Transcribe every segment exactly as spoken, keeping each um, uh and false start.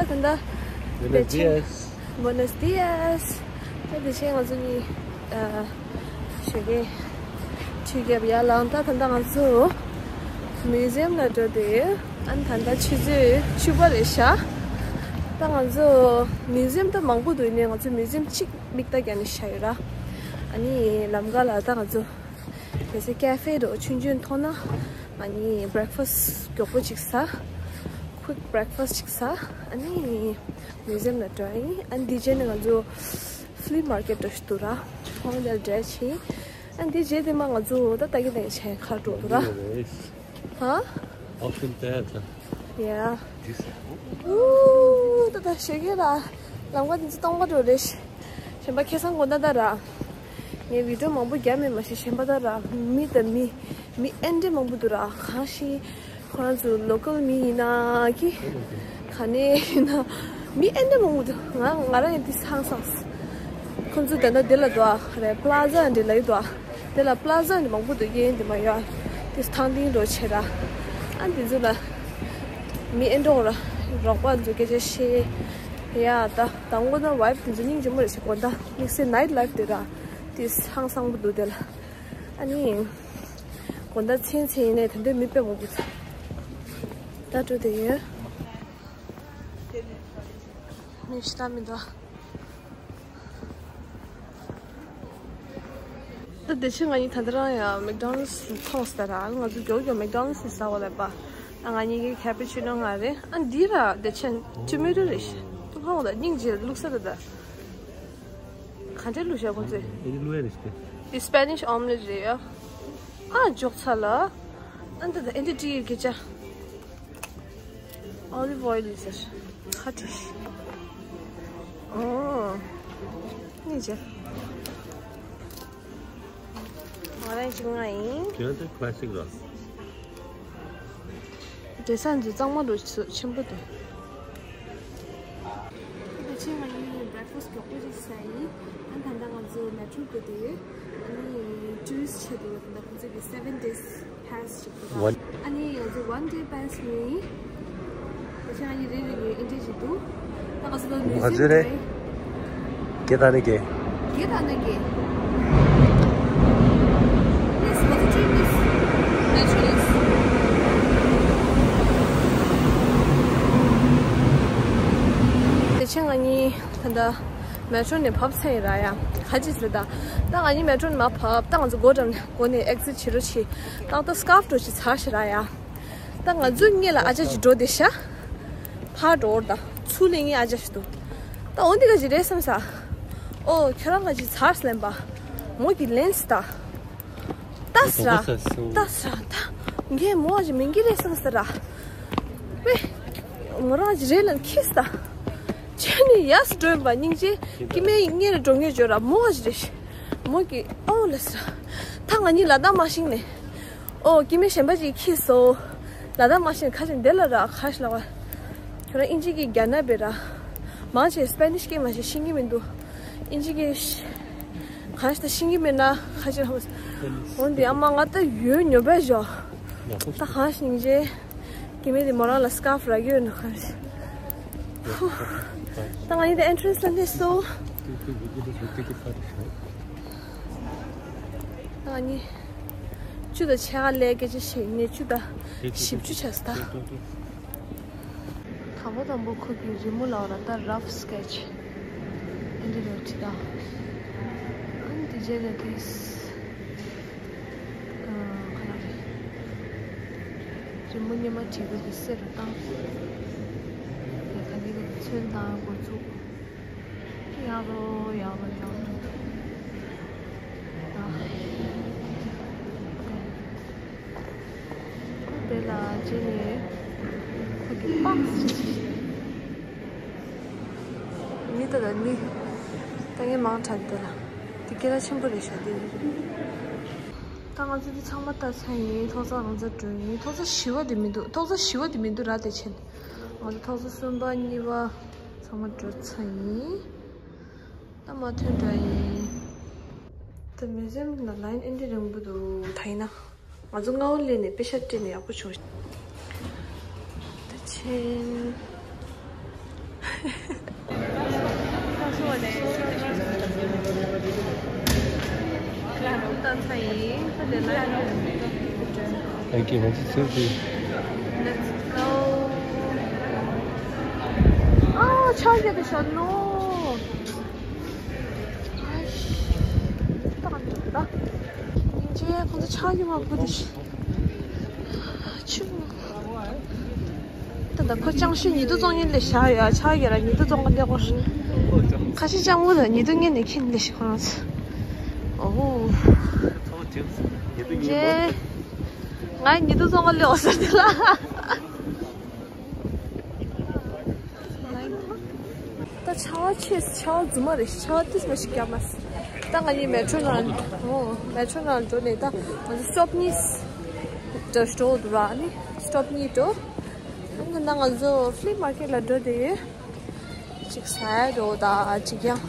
ད་ལྟ། Buenos dias. Buenos dias. ད་དེ་ཆེན་ང་ཚོ་གཉིས་ཨ་ཞོགས་ཀས་ཆུ་རྒྱབ་ཡར་ལངས། ད་ད་ལྟ་ང་ཚོ་མིའུ་ཛི་ཡམ་ལ་འགྲོ་དེ། ཨ་ནི་ད་ལྟ་ཆུ་ཚོད་བཅུ་པ་རེད་ཤག་ད་ང་ཚོ་མིའུ་ཛི་ཡམ་ད་མང་པོ་འདུག་ཡིན་ནའི་ང་ཚོ་མིའུ་ཛི་ཡམ་གཅིག་མིག་ལྟ་རྒྱག་ནས་བཞག་ཡོད་ར། ཨ་ནི་ལམ་ཁ་ལ་ད་ང་ཚོ་གལ་སྲིད་ཀེ་ཧྥེ་འགྲོ་ཆུང་ཆུང་མཐོང་ན། ཨ་ནི་breakfast མགྱོགས་པོ་ཅིག་ཟ། Quick breakfast ཅིག་ཟ། ཨ་ནི་མིའུ་ཛི་ཡམ་ལ་འགྲོ་ཡིན། ཨ་ནི་འདི་རྗེས་ནས་ང་ཚོ་flea market འགྲོ་ཞིག་འདུག་ར། ཁོང་དེར་འགྲོ་ཆེ། ཨ་ནི་འདི་རྗེས་དེ་མ་ང་ཚོ་ད་ལྟ་གི་ནས་ཆེན་ཁ་འགྲོ་འདུག་ར། ཧ། Ocean Theater. Yeah. This. ཨུ། ད་ད་ཞོགས་ཀས་ར། ལམ་ཁ་དེ་ཚོ་སྟོང་པ་འགྲོ་རེད། གཞན་པ་ཁ་སང་དགོང་དག་ད་ར། ངས་བི་ཌི་ཡོ་མང་པོ་བརྒྱབ་མེད་མ་གཞི། གཞན་པ་ད་ར་མི་དང་མི། མི་ཨེ་འདྲ་མང་པོ་འདུག་ར། གང་ཞིག་ཁོ་རང་ཚོ་ལོ་ཀལ་མི་ཡིན་ན་གི། ག་ནས་ཡིན་ན། མི་ཨེ་འདྲ་མང་པོ་འདུག་ང་ང་རང་ཡང་དེ་སང་སང་། ཁོ་ཚོ་ད་ལྟ་དེ་ལ་འདུག་ཨ། རེད། པ་ལ་ཛ་འདྲ་ལ་ཡོད་འདུག་ཨ། དེ་ལ་པ་ལ་ཛ་འདྲ་མང་པོ་འདུག་ཡིན་དེ་མ་ཡོད་ཨ། དེ་ཐང་ཏིང་འགྲོ་ཆེ་ར། ཨ་འདི་ཚོ་ལ་མི་ཨེ་འདྲ་ར། རོགས་པ་ཚོ་སྐད་ཆ་བཤད་ཡ། ད་དང་པོ་ན་vibe དེ་ཚོ་སྙིང་རྗེ་མོ་རེད་ཤག་དགོང་དག་དམིགས་བསལ་night life དེ་ར། དེ་སང་སང་པོ་འདུག་དེ་ལ། ཨ་ནི། དགོང་དག་མཚན་མཚན་ཡིན་ནའི་ད་འདོད་མི་དཔེ་མང་པོ་ཚ། ད་འགྲོ་དེ་ཡོད། མི་ཤི་ད་མི་འདུག་ད་དེ་ཕྱིར་ང་གཉིས་ད་ལྟ་རང་ཡང་McDonald's མཐོང་སྟེ་ར། ང་ཚོ་མགྱོགས་མགྱོགས་McDonald's ཟ་བ་ལབ་པ། ཨ་ང་གཉིས་ཀྱི་cappuccino ང་རེད། ཨ་འདི་ར་དེ་ཕྱིར་ཊོ་མེ་ཊོ་རེད་ཤག་ཏུ་ཕོང་ད་སྙིང་རྗེ་བླུགས་ས་ད་ད། ག་འདྲས་བླུགས་ཤག་ཁོང་ཚོས། ཨེ་འདི་བླུགས་ཡ་རེད་ཤག་འདི་Spanish omelette རེད་ཡ། ཨ་འཇོག་ཚར་ལ། ཨ་འདི་ད་ཨེ་འདི་ཊི་ཡི་སྐད་ཆ། Olive oil is it? ཁ་ཏིས། ཨོ། ནི་ཇེ། ང་རང་ཅིག་ང་ཡིན། དེ་ནི་classic ར། འདྲེ་ས་འདི་གཙང་མ་རུ་ཆེན་པོ་འདུག་དེ་ཕྱིན་ང་ཡིན་breakfast མགྱོགས་པོ་ཅིག་ཟ་ཡིན། ཨ་ད་ལྟ་ང་ཚོ་metro འགྲོ་དུས་ཨ་ནི་tourist ཆེད་དུ་ད་ལྟ་ཁོང་ཚོ་གི་seven days pass ཞིག་འདུག One. ཨ་ནི་ང་ཚོ་one day pass ནི། ད་ཆ་ཨ་ནི་རེ་རེ་ནས་ཨེ་འདྲ་ཞིག་འདུག་ད་ང་ཚོ་ད་ང་ཚོ་རེ། སྐད་བཏང་ནས་སྐད། སྐད་བཏང་ནས་སྐད། Yes, ང་ཚོ་train is naturally. ད་ཆ་ང་གཉིས་ད་ལྟ་metro ནས་བབས་ཚར་ཡིན་ར་ཡ། ག་ཅི་ཟེར་ད། ད་ང་གཉིས་metro ནས་མར་བབས། ད་ང་ཚོ་སྒོ་འགྲམ་ནས་སྒོ་ནས་exit བྱེད་རོགས་བྱེད། ད་ད་scarf འདྲ་ཅིག་ཚར་ཤག་ར་ཡ། ད་ང་ཚོའི་སྔོན་ལ་ཨ་ཅག་ཅིག་འགྲོ་བསྡད་ཤག་ཕར་འགྲོ་འོར་ད། ཚུར་ལ་ངའི་ཨ་ཅག་ཅིག་འདུག་ད་འོ་འདི་ག་ཅིག་རེད་བསམ་ས། ཨོ་ཁྱོད་རང་ག་ཅིག་ཚར་ལབ་པ། མོ་གིས་ལན་ཟེར་ད། ལྟ་ས་ར། ལྟ་ས་ར་ད། ངས་མོ་ག་ཅིག་མིན་གྱི་རེད་བསམ་ས་ར། ཝེ། མོ་རང་ག་ཅིག་རེད་ལབ་ཁྱེར་ས་ད། ཁྱེར་ནས་ཡར་འགྲོ་ཡིན་པ། སྙིང་རྗེ། སྐྱེ་དམན་སྔོན་ལ་འགྲོ་མཁན་བྱོས་ར། མོ་ག་ཅིག་རེད། མོ་གིས་ཨོ་ལབ་ས་ར། ད་ང་གཉིས་ལ་དྭགས་མ་ཤེས་ནས། ཨོ་སྐྱེ་དམན་གཞན་པ་ཅིག་ཁྱེར་སོང་། ལ་དྭགས་མ་ཤེས་ཁ་ཅིག་འདི་ལ་ར་ཁ་ཤས་ལ་བ། ཁྱོད་རང་ཨིན་ཇི་གི་རྒྱ་ནག་པའི་ར། མང་ཆེ་Spanish སྐད་མ་ཤེས་ཤེས་ཀྱི་མི་འདུག་ཨིན་ཇི་གི་ཤ་གང་ཤེས་ད་ཤེས་ཀྱི་མེད་ན་ཁ་ཅིག་ཧོ། འོན་ཏེ་ཨ་མ་ང་ད་ཡོད་ཉོ་བས་ཞོ། ད་གང་ཤེས་ཀྱི། སྐྱེ་དམན་དེ་མོ་རང་ལ་scarf རག་གི་ཡོད་ན་གང་ཤེས། ཧུ། ད་ང་ཡིན་ད་entrance ལ་སླེབས་སོང་། ང་གཉིས་བཅུ་དང་ཕྱེད་ཀ་ལས་སྐད་ཆ་བཤད་ནས་བཅུ་དང་བཞི་བཅུ་ཆགས་སོང་ད། དང་པོ་དང་པོ་ཁོ་གི་རི་མོ་ལབ་ར་ད་rough sketch ཨེ་འདྲ་རེད་ཅི་ད། ཨ་ནི་དེ་རྗེས་ལ་དེ་ཨ་ག་ལ་རེད། རི་མོ་སྔོན་མ་བྲིས་པ་དེ་གསེར་རུ་བཏང་། དེ་ག་ནས་ག་ཚོན་བཏང་འགོ་བཙུགས། ཡག་པོ་ཡག་པོ་ཡག་པོ། དེ་ལ་རྗེས་ནས་ཁོ་གི་པགས་ཅིག་མི་ལྟ་ད་མི། ལྟ་མཁན་མང་དྲགས་འདི་ལ། འདི་སྐད་གྲགས་ཆེན་པོ་རེད་ཤག་འདི་རེད། ད་ང་ཚོ་འདི་ཚང་མ་ལྟ་ཚར་ཡིན། ཐོག་ས་རང་ཚ་འགྲོ་ཡིན། ཐོག་ས་བཞི་པ་འདི་མི་འདུག་ཐོག་ས་བཞི་པ་འདི་མི་འདུག་ར་དེ་ཕྱིན། ང་ཚོ་ཐོག་ས་གསུམ་པ་གཉིས་པ་ཚང་མ་འགྲོ་ཚར་ཡིན། ད་མ་ཐོན་འདྲ་ཡིན། ད་མིའུ་ཛི་ཡམ་ལ་line ཨེ་འདྲ་རིང་པོ་འདུག་ད་ཡིན་ན། ང་ཚོ་སྔ་པོ་སླེབས་ནས་པེ་ཤ་སྤྲད་ནས་ཡག་པོ་བྱུང་། ད་ཕྱིན། Thank you, man. It's so good. Let's go. ཨ། ཆ་རྒྱ་དེ་ཤོད་ནོ། ཨ་ཤི། ད་ག་འདྲ་ད། ཉིན་རྗེས་ཁོང་ཚོ་ཆ་རྒྱ་མ་བུ་དེ་ཤི། ཆུ། ད་ད་ཁོ་ཅང་ཤི་ཉི་དུ་བཙོང་ཉིན་ལས་བཞག་ཡ། ཆ་རྒྱ་ར་ཉི་དུ་བཙོང་ག་ལས་གོ། ཁ་ཤས་ཅང་བུ་ད་ཉི་དུ་ངན་ནས་ཁྱིན་ལས་ཤི་ཁོ་རང་ཚོ། ཨོ། ཉིན་རྗེས། ང་ཉི་དུ་བཙོང་ག་ལས་འོ་ཟེར་དེ་ལ། ད་ཆར་པ་ཆེ། ཆར་པ་རྫུན་མ་རེད། ཆར་པ་ཏིས་མ་ཞིག་བརྒྱབ་མ་སོང་། ད་ང་གཉིས་མེ་ཊྲོ་ནང་། ཨོ། མེ་ཊྲོ་ནང་འགྲོ་ནས་ད་ང་ཚོ་སི་ཊོབ་གཉིས་འགྲོ་འགྲོ་འདུག་ར། ཨ་ནི་སི་ཊོབ་གཉིས་འགྲོ། ཨ་ནི་ད་ང་ཚོ་ཕི་ལི་མར་ཀེཊ་ལ་འགྲོ་བསྡད་ཡོད། གཅིག་ཟ་ཡ་འགྲོ་ད་གཅིག་ཡང་།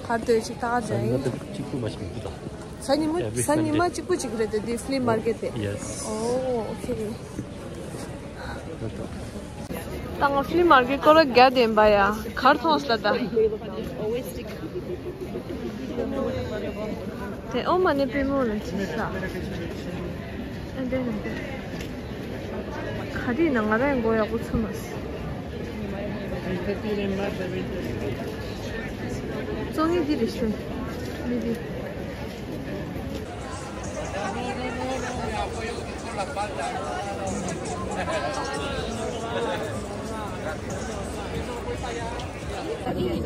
གར་འདོད་གཅིག་ད་ག་འདྲ་ཡིན། གཅིག་པུ་མ་ཞིག་འདུག་ད། གཟའ་ཉི་མ། Every Sunday. གཟའ་ཉི་མ་གཅིག་པུ་གཅིག་རེད་དེ་འདི་ཕི་ལི་མར་ཀེཊ་དེ། Yes. Oh, okay. ད་ང་ཕི་ལི་མར་ཀེཊ་སྐོར་ར་རྒྱ་དེ་ཡིན་པ་ཡ། གར་མཐོང་སླ་ད། དེ་ཨོ་མ་ནི་པི་མོ་ལ་ཅི་ས། ཨ་འདྲ་ནི་འདྲ། ག་དེ་ཡིན་ན་ང་རང་མགོ་ཡག་པོ་ཚུགས་མ་སོང་། བཙོང་ངེས་འདི་རེད་ཤོད། མི་འདི།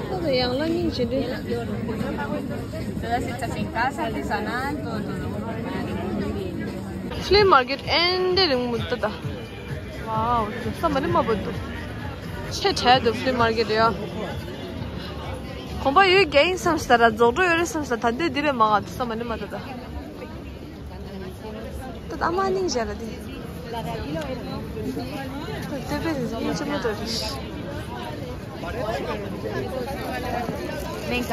ཁོ་ཚོ་ཡང་གློག་བརྙན་བྱེད་དུས། ཕི་ལི་མར་ཀེཊ་ཨེ་འདྲ་རིང་མོ་འདུག་ད། ཝའོ། འགྲོ་ས་མ་ནི་མ་བུ་འདུག་ཆེ་དྲགས་འདུག་ཕི་ལི་མར་ཀེཊ་ཡ། གོམ་པ་ཡོད་རྒྱ་ཡིན་བསམ་སྟ་ར། རྫོགས་འགྲོ་ཡོད་རེད་བསམ་སྟ། ད་འདི་འདི་རེད་མ་ག་འདུག་ས་མ་ནི་མ་འདུག་ད། ད་ཨ་མ་སྙིང་རྗེ་ལ་དེ། ད་ལྟོས་པའི་རིང་སྙིང་རྗེ་མོ་འདྲ་རེད།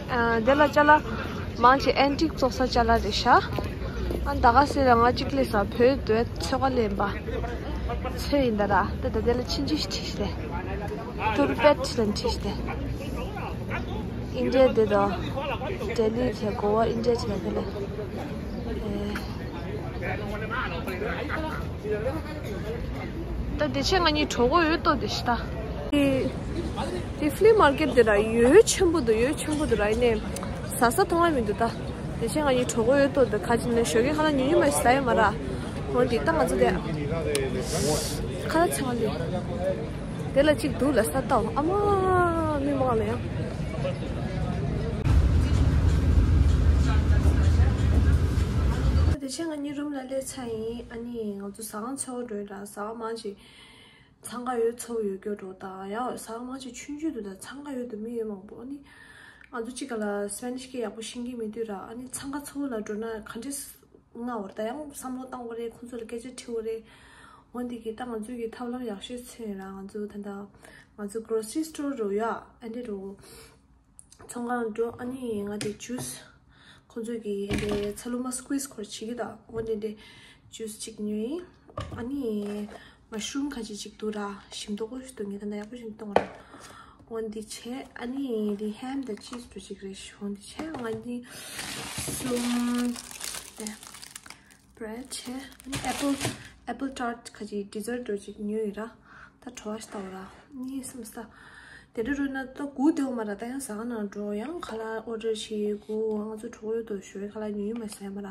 ཨ། དེ་ལ་ཅ་ལག་མང་ཆེ་ཨན་ཊིག་བཙོང་ས་ཅ་ལག་རེད་ཤག་ཨ། ད་ག་ཟེར་ལ་ང་གཅིག་ལས་ས་བོད་དུ་ཚོད་ཀ་ལེན་པ། ཚོད་ཡིན་ད་ར། ད་ད་དེ་ལ་ཕྱིན་ཅི་ཤི་ཁྲིད་ཤི་ཏེ། ཏུར་པད་ལ་ཁྲིད་ཤི་ཏེ། ཨིན་ཌི་ཡ་དེ་དང་། ལྡི་ལི་དེ། གོ་བ། ཨིན་ཌི་ཡ་དེ་ལ་དེ་ལས། ཨེ། ད་དེ་ཆེ་ང་གཉིས་གྲོགས་པོ་ཡོད་ཏོ་དེ་ཤི་ད། དེ་དེ་ཕི་ལི་མར་ཀེཊ་དེ་ར་ཡོད་ཆེན་པོ་འདུག་ཡོད་ཆེན་པོ་འདུག་ར། ཡིན་ནའི་ཟ་ས་མཐོང་ཡ་མི་འདུག་ད། དེ་ཆེ་ང་གཉིས་གྲོགས་པོ་ཡོད་ཏོ་དེ་ཁ་ཅིག་ནས་ཞོགས་ཀས་ཁ་ལག་ཉུང་ཉུང་མ་ཟ་ཡ་མ་ར། འོ་དེ་ད་ང་ཚོ་དེ་ཁ་ལག་ཚང་མ་ལས། དེ་ལ་གཅིག་འདུག་ལ་ས་ལྟ་བ། ཨ་མ། མི་མང་ལ་ཡང་། དེ་ཆེ་ང་གཉིས་རུམ་ལ་སླེབས་ཚར་ཡིན། ཨ་ནི་ང་ཚོ་ཟ་ཁང་ཚོ་འགྲོ་ཡིན་ལ། ཟ་ཁང་མང་ཆེ་འཚང་ཁ་ཡོད་ཚོ་ཡོད་སྐྱོ་འགྲོ་ད་ཡ། ཟ་ཁང་མང་ཆེ་ཆུང་ཆུང་འདུག་ད། འཚང་ཁ་ཡོད་དུ་མི་ཡོད་མང་པོ། ཨ་ནི་ང་ཚོ་གཅིག་ག་ལ་སི་པེ་ནིཤ་སྐད་ཡག་པོ་ཤེས་ཀྱི་མི་འདུག་ར། ཨ་ནི་འཚང་ཁ་ཚོ་ལ་འགྲོ་ན་ག་འདྲས། ང་བར་ད་ཡང་བསམ་བློ་བཏང་དགོས་རེད། ཁོང་ཚོ་ལ་སྐད་ཆ་དྲི་དགོས་རེད། འོན་ཏེ་གི་ད་ང་ཚོ་གི་ཐབས་ལམ་ཡག་ཤོས་ཚོད་ཡིན་ལ། ང་ཚོ་ད་ལྟ་ང་ཚོ་གྲོ་སི་རི་སི་ཊོར་འགྲོ་ཡ། ཨ་འདྲ་འགྲོ། ཚོང་ཁང་འགྲོ། ཨ་ནི་ང་དེ་ཇུས། ཁོང་ཚོ་གི་ཨ་འདྲ་ཚ་ལུ་མ་སི་ཀུ་ཝིས་ཁོར་བྱེད་ཀྱི་ད། འོན་ཏེ་འདྲ་ཇུས་གཅིག་ཉོས་ཡིན། ཨ་ནི། མ་ཤི་རུམ་ཁ་ཅིག་ཅིག་འདུག་ར། ཞིམ་མདོག་པོ་ཞིག་འདུག་ངས་ད་ལྟ་ཡག་པོ་ཞིག་མཐོང་ར། འོན་ཏེ་བྱས། ཨ་ནི་འདི་ཧེམ་དང་ཅིས་འདྲ་ཅིག་རེད་ཤག་འོན་ཏེ་བྱས་ང་གཉིས་གསུམ་དེ་བྷི་རེཌ་བྱས། ཨ་ནི་ཨེ་པལ་ཨེ་པལ་ཊར་ཊི་ཁ་ཅིག་ཌི་ཟར་ཊི་འདྲ་ཅིག་ཉོས་ཡོད་ར། ད་བྲོ་བ་ཞིག་ལྟ་བ་ར། གཉིས་གསུམ་ས། དེ་འདྲ་རུ་ན་ད་སྒུག་བསྡད་ཡོད་མ་ར། ད་ཡང་ཟ་ཁང་ནང་འགྲོ། ཡང་ཁ་ལག་ཨོ་ཌར་བྱེད་དགོས། ང་ཚོ་གྲོགས་པོ་ཡོད་དོ་ཞོའི་ཁ་ལག་ཉུང་ཉུང་མ་ཟ་ཡ་མ་ར།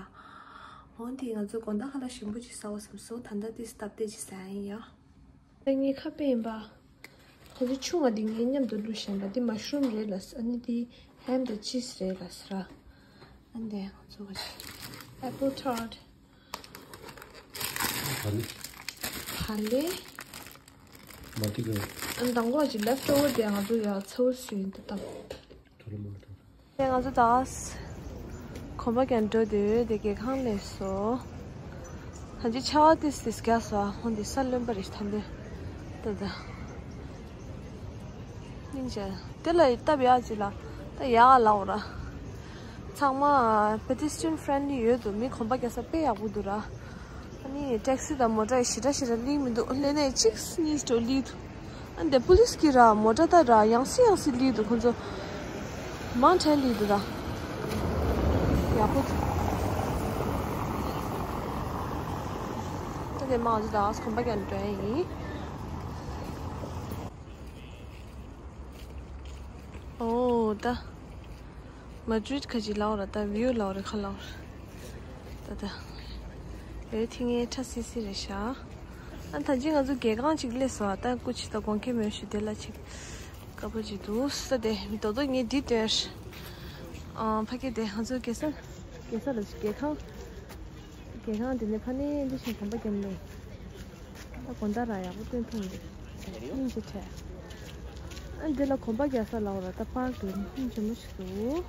འོན་ཏེ་ང་ཚོ་དགོང་དག་ཁ་ལག་ཞིམ་པོ་ཅིག་ཟ་བ་བསམ་སོང་། ད་ལྟ་ཏིས་སྟབས་བདེ་ཅིག་ཟ་ཡིན་ཡ། ད་ངའི་ཁ་དཔེ་ཡིན་པ། ཁོ་ཚོ་ཆུང་བ་འདི་ངའི་མཉམ་དུ་བླུགས་བཞིན་པ། འདི་མ་ཤི་རུམ་རེད་ལ་ཟེར། ཨ་ནི་འདི་ཧེམ་དང་ཅིས་རེད་ལ་ཟེར་ར། ཨ་འདི་ང་ཚོ་ག་ཅིག་ཨེ་པལ་ཊར་ཊི། བ་ལེ། བ་ལེ། མ་ཏི་ཀ་ཨ་མདང་གོ་ཅིག་ལེབ་ཊི་ཨོ་བར་དེ་ང་ཚོ་ཡ་ཚ་བོ་སུ་ཡིན་དུ་བཏང་། ཐོ་ལོ་མ་ཐོ། དེ་ང་ཚོ་ད་གོམ་པ་རྒྱག་འགྲོ་དུས་དེ་རྒྱལ་ཁང་སླེབས་སོང་། ད་ཅི་ཆར་པ་ཏིས་ཏིས་རྒྱག་སོང་། འོན་ཏེ་ས་རློན་པ་རེད་ཐམས་ཅད། ད་ད། སྙིང་རྗེ། དེ་ལ་སྟབས་ཡག་ཅིག་ལ་ད་ཡག་ལ་འོ་ར། ཚང་མ་pedestrian friendly ཡོད་འདུག་མི་གོམ་པ་རྒྱག་ས་དཔེ་ཡག་པོ་འདུག་ར། ནི་ཊེག་སི་དང་མོ་ཊ་ཞེ་དྲག་ཞེ་དྲག་སླེབས་མི་འདུག་ལས་གནས་གཅིག་གཉིས་འགྲོ་སླེབས་འདུག་ཨ་འདི་པུ་ལིས་ཀྱི་ར་མོ་ཊ་ད་ར་ཡང་སེ་ཡང་སེ་སླེབས་འདུག་ཁོང་ཚོ་མང་དྲགས་སླེབས་འདུག་ད། ཡག་པོ་འདུག་ད་དེ་མང་ཚོ་ད་གོམ་པ་རྒྱག་འགྲོ་ཡ་ཡིན། ཨོ་ད། མ་ཌི་རིད་ཁ་ཅིག་ལའོ་ར་ད་བིའུ་ལའོ་རེ་ཁ་ལའོ་ར། ད་ད། ཨེ་ཐིང་ངེ་ཁྲ་སི་སི་རེད་ཤག་ཨ་ད་ཅི་ང་ཚོ་རྒྱལ་ཁང་ཅིག་སླེབས་སོང་ཨ། ད་སྐུ་མཁྱེན་ད་དགོངས་འགལ་མེད་ཞུ་དེ་ལ་ཅིག་དཀའ་པོ་ཅིག་འདུག་ས་དེ་མི་དོ་དོ་ངས་འདི་སྟོན་ཤག་ཨ་ཕ་གི་དེ་ང་ཚོ་རྒྱལ་ས་རྒྱལ་ས་ལ་རྒྱལ་ཁང་རྒྱལ་ཁང་དེ་ནས་ཕ་ནས་འདི་བཞིན་གོམ་པ་རྒྱབ་ནས། ད་དགོང་དག་ར་ཡག་པོ་སྟོན་ཐུབ་འདུག་སྙིང་རྗེ་ཆེ། ཨ་འདི་ལ་གོམ་པ་རྒྱག་ས་ལའོ་ར་ད་པར་འདུག་སྙིང་རྗེ་མོ་ཞིག་འདུག་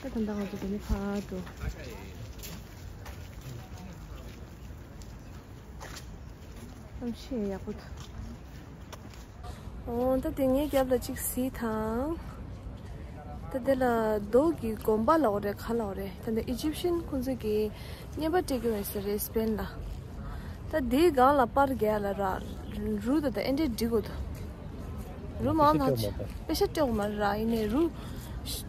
ད་ད་ལྟ་ང་ཚོ་འདི་ནས་ཕར་འགྲོ། གནམ་གཤིས་ཡག་པོ་འདུག་ཨོ་ད་དེ་ངའི་རྒྱབ་ལ་གཅིག་གཟིགས་དང་། ད་དེ་ལ་རྡོ་གི་དགོན་པ་ལབ་དགོས་རེད་ག་ལབ་དགོས་རེད། ད་འདི་ཨི་ཇིབ་ཤན་ཁོང་ཚོ་གི་བརྙན་པར་སྤྲད་ཀྱི་ཡོད་ས་རེད་སི་པེན་ལ། ད་དེའི་སྒང་ལ་པར་རྒྱག་ལ་ར། རུ་ད་ད་ཨེ་འདྲས་འགྲིག་གོ་འདུག་རུ་མང་ཐག་ཆོད་པེ་ཤ་སྤྲད་དགོས་མ་རེད་ར། ཡིན་ནའི་རུ་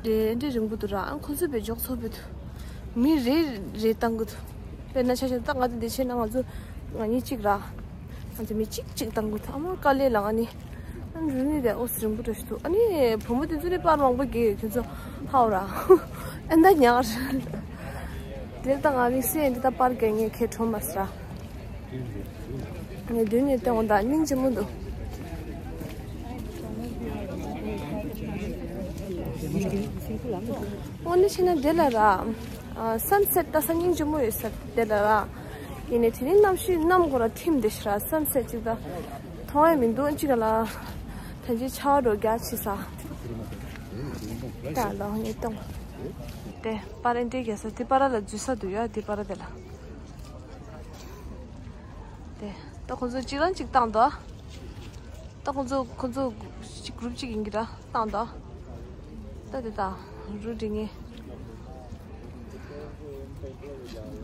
དེ་ཨེ་འདྲས་རིང་པོ་འདུག་ར། ཨ་ཁོང་ཚོས་པའི་འཇོག་ཚོགས་པའི་འདུག་མི་རེ་རེ་བཏང་གི་འདུག་དཔེར་ན་ཆ་བཞག་ད་ང་ཚོ་འདི་བྱས་ན་ང་ཚོ་ང་གཉིས་གཅིག་ར། ང་ཚོ་མི་གཅིག་གཅིག་བཏང་དགོས་ཐལ། ཨ་མ་དཀའ་ལས་ལ་ང་ནི། ཨ་རུ་ནི་དེ་ཨོ་སི་རིང་པོ་འདྲ་ཞིག་འདུག་ཨ་ནི་བུ་མོ་དེ་ཚོ་ནི་པར་མང་པོ་རྒྱག་ཡོད། ཁྱོད་ཚོ་ཧའོ་ར། ཨེ་འདའ་ཉག་ར། དེ་ལྟ་ང་དམིགས་བསལ་འདི་ལྟ་པར་རྒྱག་ངས་ཁྱེད་གྲོངས་མ་སྲིད་ར། ངས་མདུན་ནས་བལྟས་འོང་ད་སྙིང་རྗེ་མོ་འདུག་དངོས་གནས་བྱས་ན་དེ་ལ་ར། ཨ་སན་སེཊ་ལྟ་ས་སྙིང་རྗེ་མོ་ཡོད་ས་དེ་ལ་ར། ཡིན་ནའི་དེ་རིང་གནམ་གཤིས་གནམ་སྒོ་ར་ཐིམ་བསྡད་ཤག་ར། སན་སེཊ་ཅིག་ད་མཐོང་ཡ་མི་འདུག་གཅིག་ལ་ད་ཅི་ཆར་པ་འདྲ་རྒྱག་ཕྱིན་ས། ད་ལོ་ངས་གཏོང་། དེ་པར་རེ་འདྲའི་རྒྱག་ས་དེ་པར་ལ་འཛུལ་ས་འདུག་ཡ། དེ་པར་དེ་ལ། དེ་ད་ཁོང་ཚོ་གཅིག་རང་གཅིག་བཏང་འདུག་ད་ཁོང་ཚོ་ཁོང་ཚོ་གཅིག་གུ་རུབ་གཅིག་ཡིན་གྱི་ར། བཏང་འདུག་ད་དེ་ད་རུ་འགྲིག་ངེས།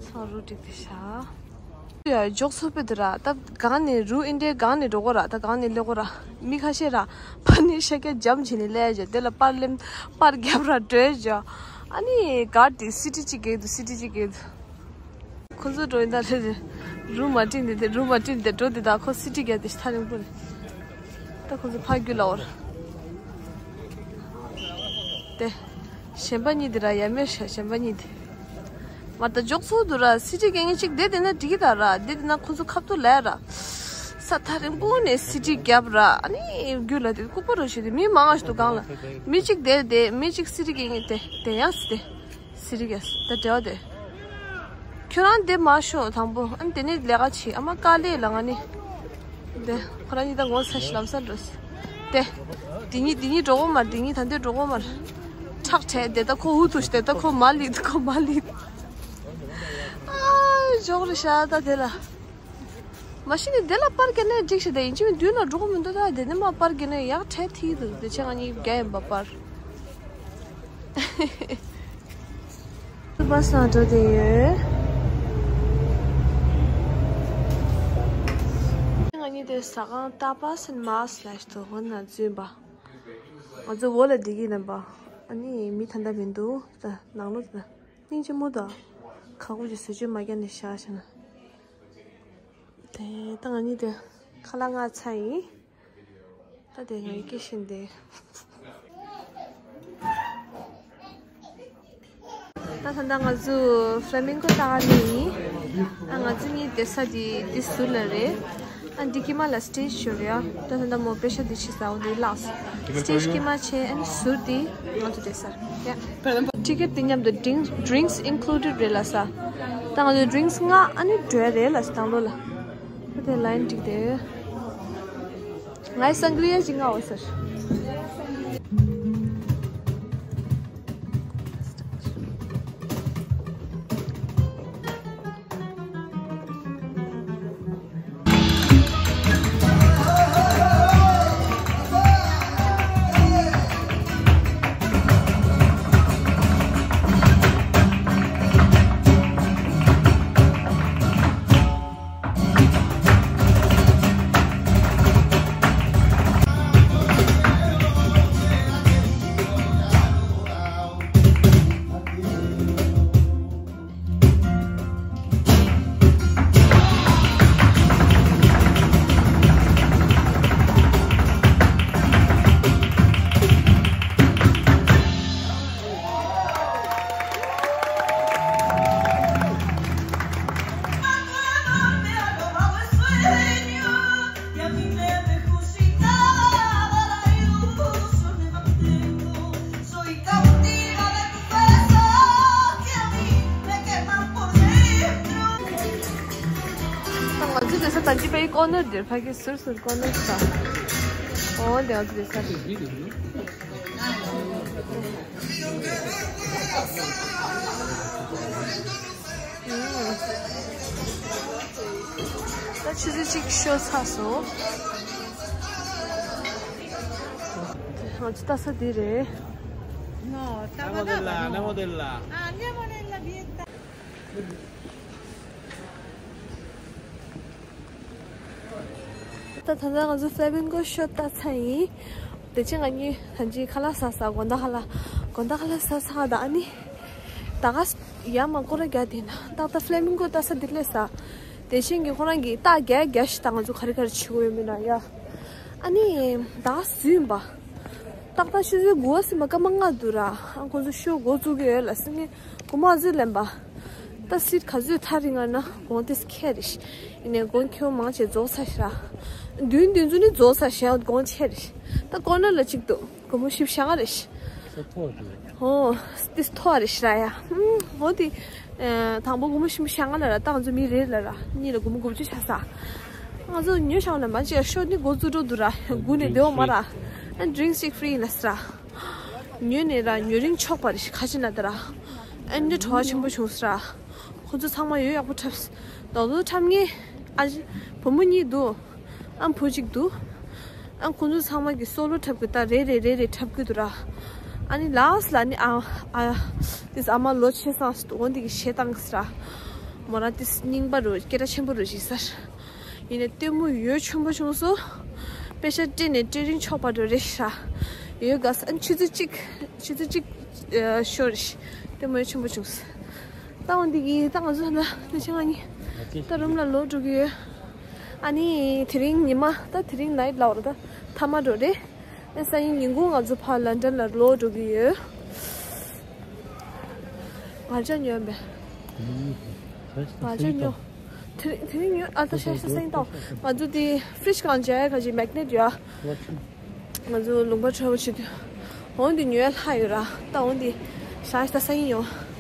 ཚང་རུ་འགྲིག་དེ་ཤ། ཡ་འཇོག་ཚོགས་པའི་དེ་ར། ད་གང་ནས་རུ་ཨིན་འདྲའི་གང་ནས་འགྲོ་གོ་ར། ད་གང་ནས་སླེབས་གོ་ར། མི་ཁ་ཤས་ར་ཕ་ནས་ཤ་སྐྱ་འཇམ་བྱས་ནས་སླེབས་ཡ། དེ་ལ་པར་ལེན་པར་རྒྱབ་ར་འགྲོ་ཡ། ཨ་ནི་གར་དེ་སི་ཊི་གཅིག་གས་འདུག་སི་ཊི་གཅིག་གས་འདུག་ཁོ་ཚོ་འགྲོ་ཡིན་ད་རེད་རེད། རུ་མ་བྲིས་འདི་དེ་རུ་མ་བྲིས་འདི་འགྲོ་འདི་ད་ཁོ་སི་ཊི་གས་དེ་ཐག་རིང་པོ་རེད། ད་ཁོ་ཚོ་ཕར་རྒྱུག་ལ་འོར། དེ། གཞན་པ་གཉིས་དེ་ར་ཡ་མེར་ཤ་གཞན་པ་གཉིས་དེ། མ་ད་འཇོག་ཚོགས་འདུག་ར། སི་ཊི་གས་ངེས་གཅིག་བསྡད་བསྡད་ན་འགྲིག་གི་ད་ར། བསྡད་བསྡད་ན་ཁོ་ཚོ་ཁ་ཐུག་ལས་ར། ས་ཐག་རིང་པོ་ནས་སི་ཊི་རྒྱབ་ར། ཨ་ནི་རྒྱུག་ལ་དེ་ལྐུགས་པ་རུ་ཞིག་དེ་མི་མང་ང་ཞིག་འདུག་གང་ལ། མི་གཅིག་བསྡད་བསྡད་མི་གཅིག་སི་ཊི་གས་ངེས་དེ་དེ་ཡང་སི་དེ། སི་རི་གས་ད་འབྲེལ་བ་དེ། ཁྱོད་རང་དེ་མ་ཤོག་དང་པོ། ཨ་ནི་དེ་ནས་ལས་ཀ་བྱེད། ཨ་མ་དཀའ་ལས་ལ་ང་ནི། དེ་ཁོ་རང་གཉིས་ད་ངོ་ཚ་ཞིག་ལམ་སང་འགྲོ་སི། དེ། དེ་གཉིས་དེ་གཉིས་འགྲོ་གོ་མ་རེད། དེ་གཉིས་ད་འདོད་འགྲོ་གོ་མ་རེད། ཁྲག་ཁྲལ་དེ་ད་ཁོ་འུ་ཐུག་ཤི་དེ་ད་ཁོ་མ་ལི་ཁོ་མ་ལི། ཨ་ཞོག་རེ་ཤ་ད་དེ་ལ། མ་གཞི་ནས་དེ་ལ་པར་རྒྱག་ནས་འགྲིག་ཤི་དེ་ཡིན་གཅིག་མིན་མདུན་ལ་འགྲོ་གོ་མི་འདུག་ད་དེ་ནས་མ་པར་རྒྱག་ནས་ཡག་ཁྲལ་ཐིག་འདུག་དེ་ཆེ་ང་གཉིས་རྒྱག་ཡིན་པ་པར། སུ་བ་སང་འགྲོ་བསྡད་ཡོད། ང་གཉིས་དེ་ཟ་ཁང་ཏཱ་པཱས་ཨེན་མཱས་ལབ་ཞིག་འདུག་འོ་ན་འཛུལ་བ། ང་ཚོ་འོག་ལ་བསྡད་ཀྱི་ཡིན་པ། ཨ་ནི་མི་ད་ལྟ་མི་འདུག་ད་ནང་ལོགས་ད་སྙིང་རྗེ་མོ་ད། ག་གུ་ཅིག་བཟོ་བཅོས་མ་རྒྱག་ནས་བཞག་བྱས་ན། དེ་ད་ང་གཉིས་དེ་ཁ་ལག་མངགས་ཚར་ཡིན། ད་དེ་ང་གི་སྐད་ཤེས་འདི། ད་ད་ལྟ་ང་ཚོ་ཕ་ལ་མིང་གོ་ལྟ་ག་ནས་ཡིན། ཨ་ང་ཚོ་གཉིས་བསྡད་ས་དེ་འདི་ཟུར་ལ་རེད། ཨ་འདི་དཀྱིལ་མ་ལ་སི་ཊེཇ་ཡོད་རེད་ཡ། ད་ད་ལྟ་མོ་པེ་ཤ་འདི་ཕྱི་ས་འོ་འདི་བརླགས་སོང་། སི་ཊེཇ་དཀྱིལ་མ་བྱས་ཨ་ནི་ཟུར་འདི་ང་ཚོ་བསྡད་ས་རེད་ཡ། ཊི་ཀེ་ཊི་དེ་མཉམ་དུ་ཌིང་ཌི་རིང་ཀི་སི་ཨིན་ཀླུ་ཌེཌ་རེད་ལབ་ས། ད་ང་ཚོ་ཌི་རིང་ཀི་སི་མངགས་ཨ་ནི་འགྲོ་ཡ་རེད་ལབ་ས་དང་པོ་ལ། ད་དེ་ལའིན་འགྲིག་དེ། ངའི་སང་གྲི་ཡ་ཅིག་མངགས་འོ་ཟེར། ས་ད་ཅི་པའི་ཀོ་ནར་དེར་ཕ་གི་ཟུར་ཟུར་ཀོ་ནར་ས། ཨོ་དེ་ཨ་ཙི་དེ་ས། ད་ཆུ་ཚོད་གཅིག་ཤོ་ཚ་སོ། ང་ཚོ་ལྟ་ས་འདི་རེད། No, estaba nada, no. Ah, andiamo nella via. ད་ད་ལྟ་ང་ཚོ་ཕ་ལེ་མིང་གོ་ཤོ་ལྟ་ཚར་ཡིན། དེ་ཕྱིན་ང་གཉིས་ད་ཅི་ཁ་ལག་ཟ་ས་དགོང་དག་ཁ་ལག་དགོང་དག་ཁ་ལག་ཟ་ཚར་ད་ཨ་ནི། ད་ག་ཡ་མ་སྐོར་ར་རྒྱག་དེ་ན་ཏག་ཏག་ཕ་ལེ་མིང་གོ་ལྟ་ས་འདི་ལས་ས། དེ་བཞིན་གྱི་ཁོ་རང་གིས་རྟགས་རྒྱག་རྒྱག་ཞིག་ད་ང་ཚོ་ག་རེ་ག་རེ་བྱེད་དགོས་ཡོད་མིན་ན་ཡ། ཨ་ནི་ད་ག་སུ་ཡིན་པ། ཏག་ཏག་ཆུ་ཚོད་དགུ་པ་ཟིན་པ་སྐར་མ་ལྔ་འདུག་ར། ཨ་ཁོང་ཚོ་ཤོ་འགོ་བཙུགས་ཀྱི་ཡོད་ལ་སེང་གེ་སྒོར་མོ་ཨ་ཚོད་ལེན་པ། ད་སིཊ་ག་ཚོད་ཐག་རིང་ང་ན་དགོང་དེ་ཁྱེར་རེ་ཤི། ཡིན་ནའི་དགོང་ཁྱེར་མང་ཆེ་རྫོགས་ཚར་ཤི་ར། བདུན་བདུན་ཚོད་ནི་རྫོགས་ཚར་ཤི་ཡང་དགོང་ཁྱེར་རེ་ཤི། ད་ཀོ་ནར་ལ་གཅིག་འདུག་སྒོར་མོ་བཞི་བཅུ་ཞེ་ལྔ་རེ་ཤི། ཨོ། ཏིས་ཐོ་རེ་ཤི་ར་ཡ། ཨོ་དེ། དང་པོ་སྒོར་མོ་བཞི་བཅུ་ཞེ་ལྔ་ལ་ར་ད་ང་ཚོ་མི་རེ་ལ་ར་གཉིས་ལ་སྒོར་མོ་དགུ་བཅུ་ཆགས་ས། ང་ཚོ་ཉོ་བཞག་ན་མ་ཅིག་ཤོ་ནི་འགོ་བཙུགས་འགྲོ་འདུག་ར་དགུ་ནས་བདེ་བོ་མ་ར། ཨན་ཌི་རིང་སི་ཅིག་ཧྥི་རི་ཡིན་ལ་སི་ར། ཉོས་ནས་ར་ཉོ་རིན་ཆོག་པ་རེད་ཁ་ཆེ་ན་ད་ར། ཨན་ནི་བྲོ་བ་ཆེན་པོ་བྱུང་སི་ར། ཁོ་ཚོ་ཚང་མ་ཡོད་ཡག་པོ་འཁྲབ་སི། རྡོག་རྡོག་འཁྲབ་ངེས་ཨ་ཅི་བུ་མོ་གཉིས་འདུག་ཨ་བུ་གཅིག་འདུག་ཨ་ཁོ་ཚོ་ཚང་མ་གི་སོ་ལོ་འཁྲབ་གི་ད་རེ་རེ་རེ་རེ་འཁྲབ་གི་འདུག་ར། ཨ་ནི་ལ་སི་ལ་ནི་ཨ་ཨ་ཏིས་ཨ་མ་ལོ་ཆེ་སང་སི་འོ་འདི་གི་ཞེ་བཏང་སི་ར། མོ་རང་ཏིས་རྙིང་པ་རུ་སྐད་གྲགས་ཆེན་པོ་རུ་བྱེད་སར། ཡིན་ནའི་ལྟད་མོ་ཡོད་ཆེན་པོ་བྱུང་སོ། པེ་ཤ་སྤྲད་ནས་སྤྲད་རིན་ཆོག་པ་འགྲོ་རེད་ཤག་ཡོད་ག་ས་ཨ་ཆུ་ཚོད་གཅིག་ཆུ་ཚོད་གཅིག་ཨ་ཤོར་རེད། ལྟད་མོ་ཡོད་ཆེན་པོ་བྱུང་སོ། ད་འོ་འདི་གི་ད་ང་ཚོ་ད་ནི་ཆེ་ང་གཉིས་ད་རུམ་ལ་ལོག་འགྲོ་གི་ཡོད། ཨ་ནི་དེ་རིང་ཉི་མ་ད་དེ་རིང་ནའིཊ་ལབ་ར་ད་མཐའ་མ་འགྲོ་རེད། ཨ་སང་ཉིན་ཉིན་གུང་ང་ཚོ་ཕར་ལན་ཌན་ལ་ལོག་འགྲོ་གི་ཡོད། ང་ཅག་ཉོས་པས། ང་ཅག་ཉོ། དེ་དེ་རིང་ཉོ་ཨ་ད་ཤ་ཤ་སེང་ཏོ། ང་ཚོ་དེ་ཕི་རིཇ་གང་བྱས་ག་ཅིག་མེག་ནེཊ་ཡོད། ང་ཚོ་ལུང་པ་ཊེ་རེ་ཝལ་བྱེད་དུས། འོ་འདི་ཉོས་ལྷག་ཡོད་ར། ད་འོ་འདི་ཤ་ཤ་སེང་ཡོད།